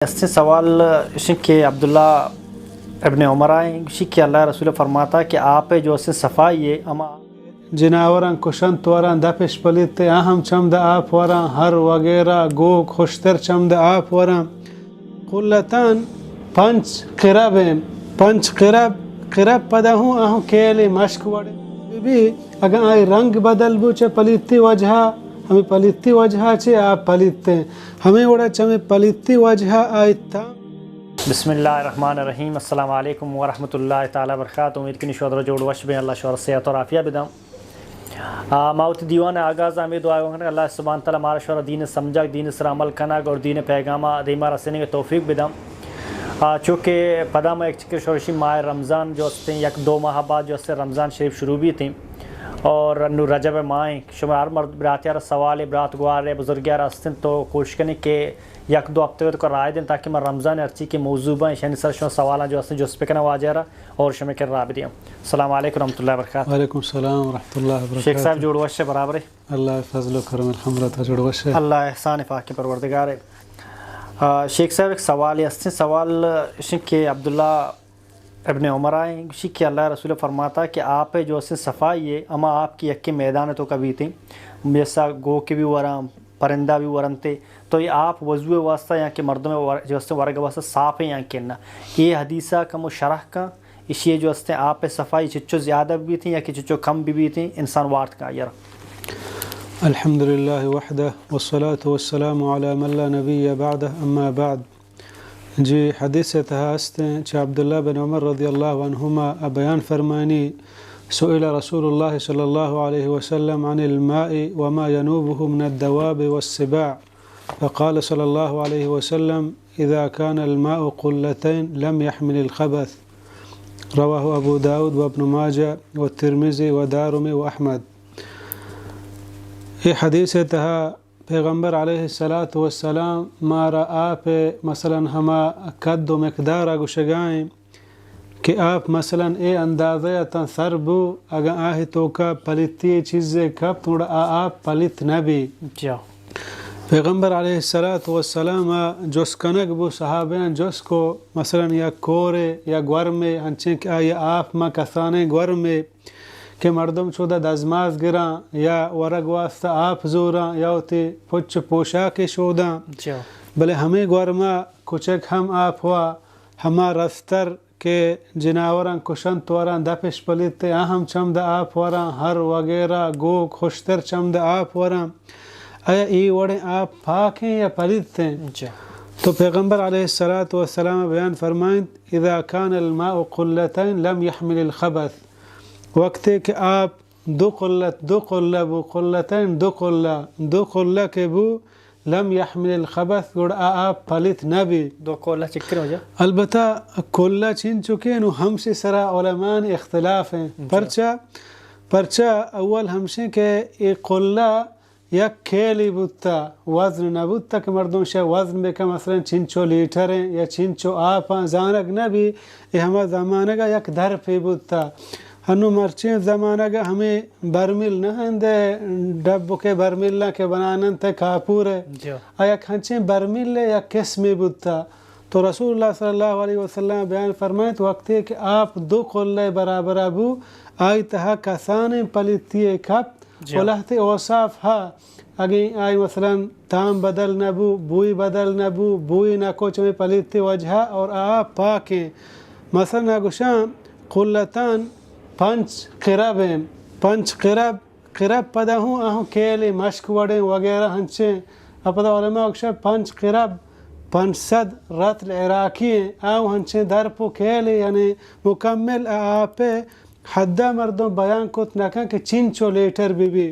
استیں سوال اش انت کہ عبداللہ ابن عمر ءَ گوشی کہ اللہ ءِ رسول ءَ فرماتا کہ آپ ءِ جو استیں صفائی ءَ ہما جناوراں کشنت وراں دپش پلیت ءَ، آ ہم چمد آپ وراں، ہر وغیرہ، گوک، ہشتر چمد آپ وراں۔ قلتان پنچ قرب انت۔ پنچ قرب، قرب پدا ہوں آہوں کیلے مشک وڑ بی۔ اگاں آئی رنگ بدل بو چہ پلیتی وجہ ءَ، ہمے پلیتی وجہ ءَ چہ آ پلیت انت۔ ہمے وڑا چہ ہمے پلیتی وجہ ءَ آئی تام۔ بسم اللہ الرحمن الرحیم۔ السلام علیکم ورحمۃ اللہ تعالی وبرکاتہ۔ امید کنی شما درا جوڑ وش بیں، اللہ شما را صحت اور عافیہ بداں۔ آ، ما وتی دیوان ءِ آغاز ءَ ہمے دعا ءَ کنگ، اللہ سبحانہ تعالی مارا شما را دین ءِ سمجھگ، دین ءِ سرا عمل کنگ اور دین ءِ پیغام ءَ دیما رسینگ ءِ توفیق بداں۔ آ، چونکہ پدا ما یک چکر شما را گوشیں ماہ رمضان جو استیں، یک دو ماہ بعد جو استیں رمضان شریف شروع بیتیں اور انو رجب ءِ ماہ ایں۔ شما ہر مرد براتے ءَ را سوالے، برات گوارے، بزرگے ءَ را استیں تو کوشش کنیں کہ یک دو ہفتہ ءَ تو راہ دیں تاکہ ما رمضان ءِ ہرچی کہ موضوع باں، ایشانی سر شما سوالاں جو استیں جست بکناں واجہ ءَ را۔ اور شمے کرا راہ بدیاں۔ السلام علیکم ورحمۃ اللہ وبرکاتہ۔ وعلیکم السلام ورحمۃ اللہ وبرکاتہ۔ شیخ صاحب جوڑ وش ئے برابر ئے؟ اللہ فضل و کرم الحمدللہ، تو جوڑ وش ئے؟ اللہ احسان پاک پروردگار ئے۔ آ، شیخ صاحب یک سوالے استیں، سوال اش انت کہ عبداللہ ابن عمر ءَ گوشی کہ اللہ ءِ رسول ءَ فرماتا کہ آپ ءِ جو استیں صفائی ءَ ہما آپ کہ یکیں میدان ءِ توکا بیتیں، جیسا گوکے بھی وراں، پرندہ بھی ورنتے، تو اے آپ وضو ءِ واسطہ یا کہ مردم ءِ ور-، جو استیں ورگ ءِ واسطہ صاف ایں یا کہ نہ؟ اے حدیث ءَ کمو شرح کن، ایشی ءَ جو استیں آپ ءِ صفائی چچو زیادہ بیتیں یا کہ چچو کم بہ بیتیں، انسان وارت کن آئی ءَ را۔ الحمدللہ وحدہ والصلاة والسلام علی من لا نبی بعدہ، اما بعد۔ جی، حدیث ءِ تہا است ایں، چہ عبداللہ بن عمر رضی اللہ عنہما ءَ بیان فرمانی، سئل رسول اللہ صلی اللہ علیہ وسلم عن الماء وما ينوبه من الدواب والسباع، فقال صلی اللہ علیہ وسلم، اذا كان الماء قلتين لم يحمل الخبث، رواه ابو داود وابن ماجہ والترمذی والدارمی واحمد۔ اے حدیث ءِ تہا پیغمبر علیہ الصلاة والسلام مارا آپ ءِ مثلاً ہما قد و مقدار ءَ گوشگا ایں کہ آپ مثلاً اے اندازہ ءَ تاں سر بو، اگاں آہی توکا پلیتی ءِ چیزے کپت، گڑا آ آپ پلیت نہ بی۔ جا۔ پیغمبر علیہ الصلاة والسلام ءَ جست کنگ بو، صحابیاں جست کو، مثلاً یک کورے یا گورمے، انچیں کہ آئی آپ ما کسانیں گورمے، کہ مردم چودا دزماز گراں یا ورگ واسطہ آپ زوراں یا وتی پچ پوشاکے شوداں۔ جا۔ بلے ہمے گورما کچک ہم آپ وا ہما رستر کہ جناوراں کشنت وراں دپش پلیت ءَ، آ ہم چمد آپ وراں، ہر وغیرہ، گوک، ہشتر چمد آپ وراں۔ آیا اے وڑیں آپ پاک ایں یا پلیت ایں؟ جا۔ تو پیغمبر علیہ الصلاة والسلام بیان فرمائنت، اذا كان الماء قلتين لم يحمل الخبث۔ وقتے کہ آپ دو قلت، دو قلہ بو، قلتین، دو قلہ، دو قلہ کہ بو، لم يحمل الخبث، گڑا آ آپ پلیت نہ بی۔ دو قلہ چکر وجہ؟ البتہ قلہ چنچکیں و ہمشی سرا علماء اختلاف ایں۔ جی۔ پرچا؟ پرچا اول ہمشیں کہ اے قلہ یک کیلی بوتا، وزن نہ بوتا کہ مردم شہ وزن بکن، مثلاً چنچو لیٹریں یا چنچو آپاں زانگ نہ بی، اے ہما زمانگا یک درپے بوتا۔ ہنو مرچیں زمانگا ہمے برمیل نہ ہندے، ڈبکے برمیلاں کہ بناننت کاپور ءِ، جی۔ آ یک ہنچیں برمیل ءِ یک قسمے بوتا۔ تو رسول اللہ صلی اللہ علیہ وسلم بیان فرمائیت، وقتے کہ آپ دو قلہ برابر بو، آئی تہا کسانیں پلیتی کپت، جی۔ و لہتے اوصاف ہا، اگیں آئی مثلاً تام بدل نہ بو، بوئی بدل نہ بو، بوئی نہ کو چمے پلیتی وجہ اور آ پاکیں۔ مثلاً آ گوشاں قلتان پنچ قرب ہیں، پنچ قرب، قرب پدا ہوں آہوں کیلے مشک وڑیں وغیرہ ہنچیں۔ آ پدا علماء گوشاں پنچ قرب پنچ صد رطل عراقی ہیں، آہوں ہنچیں درپ و کیلے یعنی مکمل آ آپ حدا مردم بیان کت نہ کن کہ چنچو لیٹر بہ بی۔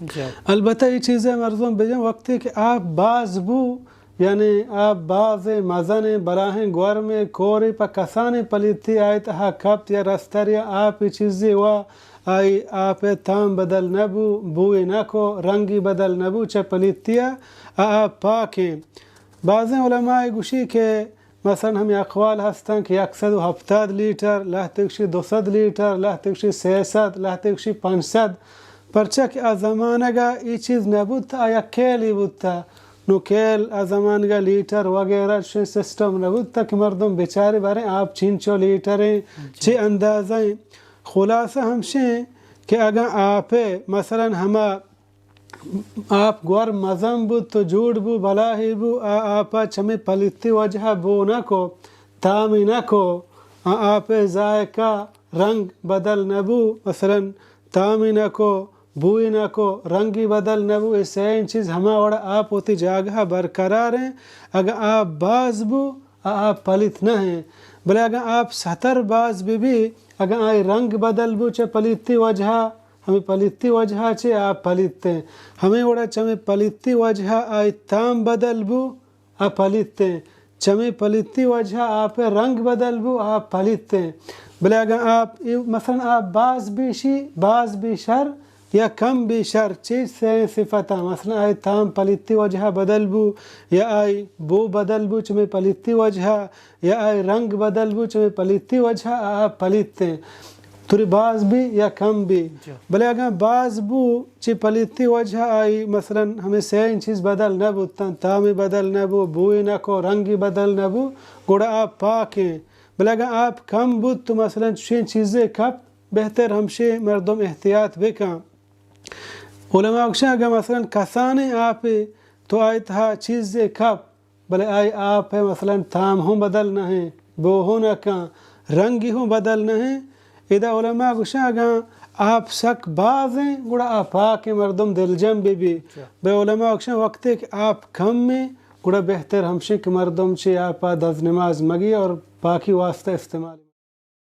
جی۔ البتہ اے چیزے مردم بجن وقتے کہ آپ باز بو، یعنی آپ بازیں مزنیں بلاہیں گورمے کورے پہ کسانیں پلیتی آئی تہا کپت یا رستر یا آپ اے چیزے وا آئی آپ تام بدل نہ بو، بوئے نہ کو، رنگی بدل نہ بو، چہ پلیتی آ آپ پاکیں۔ بازیں علماء گوشی کہ مثلاً ہمے اقوال ہستاں کہ یک سد و ہپتاد لیٹر، لہتے گوشی دو سد لیٹر، لہتے گوشی سئے سد، لہتے گوشی پنچ سد۔ پرچا کہ آ زمانگا اے چیز نہ بوت، آ یک کیلی بوت۔ نو کیل ءِ زمانگ ءَ لیٹر وغیرہ چشیں سسٹم نہ بوت کہ مردم بچارے باریں آپ چینچو لیٹر ایں، چے اندازہ ایں۔ خلاصہ ہمشیں کہ اگاں آپ ءَ مثلاً ہما آپ گور مزن بوت تو جوڑ بو، بلاہے بو، آ آپ ءَ چمے پلیتی وجہ ءَ بو نہ کو، تامے نہ کو، آ آپ ءِ ذائقہ، رنگ بدل نہ بو، مثلاً تامے نہ کو، بوئے نہ کو، رنگی بدل نہ بو، اے سئیں چیز ہما وڑ ءَ آپ وتی جاگہ ءَ برقرار ایں۔ اگاں آپ باز بو، آ آپ پلیت نہ ایں، بلے اگاں آپ ستر باز بہ بی، اگاں آئی رنگ بدل بو چہ پلیتی وجہ ءَ، ہمے پلیتی وجہ ءَ چہ آپ پلیت ایں۔ ہمے وڑ ءَ چمے پلیتی وجہ ءَ آئی تام بدل بو، آ پلیت ایں۔ چمے پلیتی وجہ ءَ آپ ءِ رنگ بدل بو، آپ پلیت ایں۔ بلے اگاں آپ، مثلاً آپ باز بی شی، باز بی شر یا کم بی شر، چے سئیں صفتاں، مثلاً آئی تام پلیتی وجہ ءَ بدل بو یا آئی بو بدل بو چمے پلیتی وجہ ءَ، یا آئی رنگ بدل بو چمے پلیتی وجہ ءَ، آ پلیت ایں۔ توری باز بی یا کم بی۔ جی۔ بلے اگاں باز بو چہ پلیتی وجہ ءَ آئی مثلاً ہمے سئیں چیز بدل نہ بوتاں، تامے بدل نہ بو، بوئے نہ کو، رنگی بدل نہ بو، گڑا آپ پاک ایں۔ بلے اگاں آپ کم بوت تو مثلاً چشیں چیزے کپ، بہتر ہمشیں مردم احتیاط بکن۔ علماء گوشن اگاں مثلاً کسانیں آپے تو آئی تہا چیزے کپ، بلے آئی آپ ءِ مثلاً تام ہوں بدل نہ ایں، بو ہوں نہ کن، رنگی ہوں بدل نہ ایں۔ ادا علماء گوشن اگاں آپ سک باز ایں، گڑا آ پاک ایں، مردم دلجم بہ بی۔ اچھا۔ بلے علماء گوشن وقتے کہ آپ کم ایں، گڑا بہتر ہمشیں کہ مردم چہ آپ ءَ دز نماز مگی اور پاکی واسطہ استعمال۔